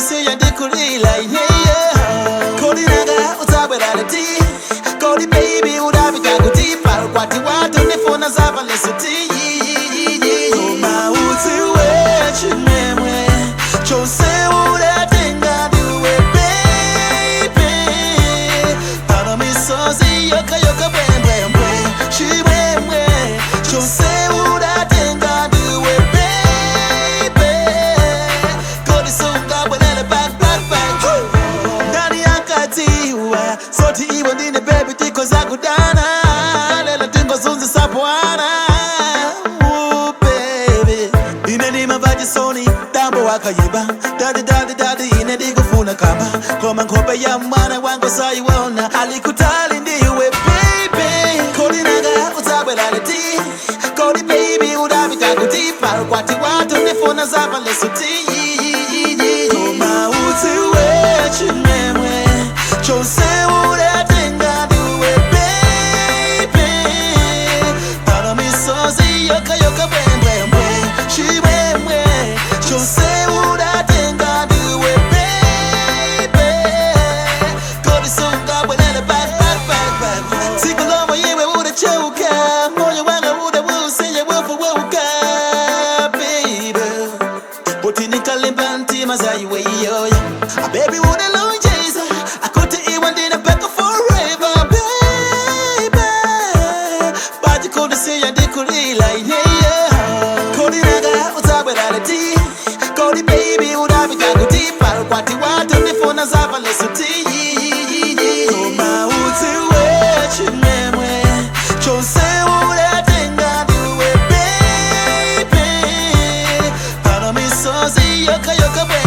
kundisiya ndikulila, yeah. Kodi nanga udzabwera liti? Kodi baby udapita kuti? Kwati watu ndifuna zavalesuti. Koma udziwe chimwemwe chose udatenga ndiwe baby. Pano misozi yoka yoka bwembwembwe. Chimwemwe chose udatenga ndiwe baby. Kodi sungabwelele back back back. Ndani yakatiwa soti iwe ndine baby tiko zakudana. Lelo tingozunzi sapwana. Ooh, baby. Ine ndimavachisoni dambo wakayiba dadi dadi dadi ine ndikufuna kamba koma nkhope ya mwana wangu sayiwona alikutali ndiwe baby. Kodi nanga udzabwera liti? Kodi baby udapita kuti? Kwati watu ndifuna zavalesuti. Koma udziwe chimwemwe chose udatenga ndiwe baby. Pano misozi yoka yoka bwembwembwe. Chimwemwe chose udatenga ndiwe baby. Kodi sungabwelele back back back back. Tsiku lomwe iwe udacheuka moyo wanga udawusiye wofuweuka baby. Poti nikalimba mtima za iwe iyoyo. Ah, baby udalonjeza akuti iwe ndine mpaka forever baby. Baji kundisiya ndikulila, yeah. Kodi nanga udzabwera liti? Kodi baby udapita kuti? Kwati watu ndifuna zavalesuti. Koma udziwe chimwemwe chose udatenga ndiwe baby. Pano misozi yoka yoka bwe.